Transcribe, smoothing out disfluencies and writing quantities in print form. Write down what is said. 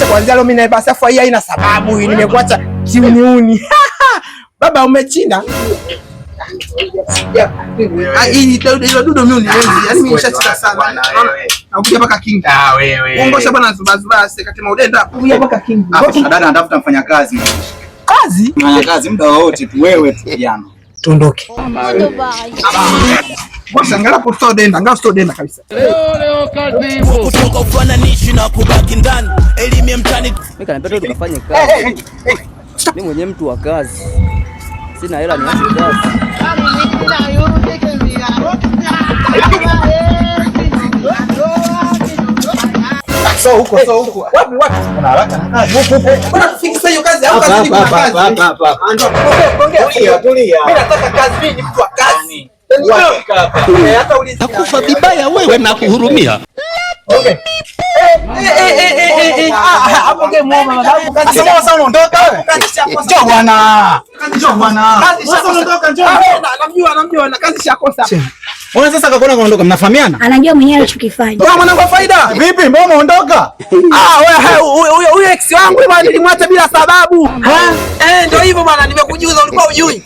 Nimekuacha kuanzia leo mimi na basi, afu hii haina sababu hii, nimekuacha kiuniuni. Baba umechinda. Hilo dudo mimi uniwezi. Yaani mimi nishachika sana. Unaona? Nakuja mpaka King. Ah, wewe. Uongosha bwana zuba zuba sekate maudenda. Kuja mpaka King. Dada anatafuta mfanyakazi. Kazi? Mfanyakazi muda wote tu wewe tu kijana. Tuondoke. Boss, angalau hapo denda, angalau sio denda kabisa. Kutoka ufananishi na kubaki ndani, elimu ya mtani. Mimi kaniambia tu tukafanye kazi. Mimi mwenyewe mtu wa kazi. Sina hela niache kazi. So huko, so huko. Wapi wapi? Kuna haraka na kazi. Huko huko. Mbona tufikisha hiyo kazi au kazi ni kuna kazi? Hapa hapa. Ongea. Tulia, tulia. Mimi nataka kazi, mimi ni mtu wa kazi. Eh, hata ulizi. Takufa vibaya wewe na kuhurumia. Okay. Hapo game over babu, kazi. Sasa sasa unaondoka wewe? Njoo bwana. Njoo bwana. Sasa unaondoka, njoo. Namjua, namjua na kazi shakosa. Ona sasa akakuona kaondoka, mnafahamiana? Anajua mwenyewe alichokifanya. Kwa mwanangu wa faida. Vipi, mbona umeondoka? Ah, wewe huyo huyo ex wangu bwana nilimwacha bila sababu. Eh, ndio hivyo bwana, nimekujuza ulikuwa hujui.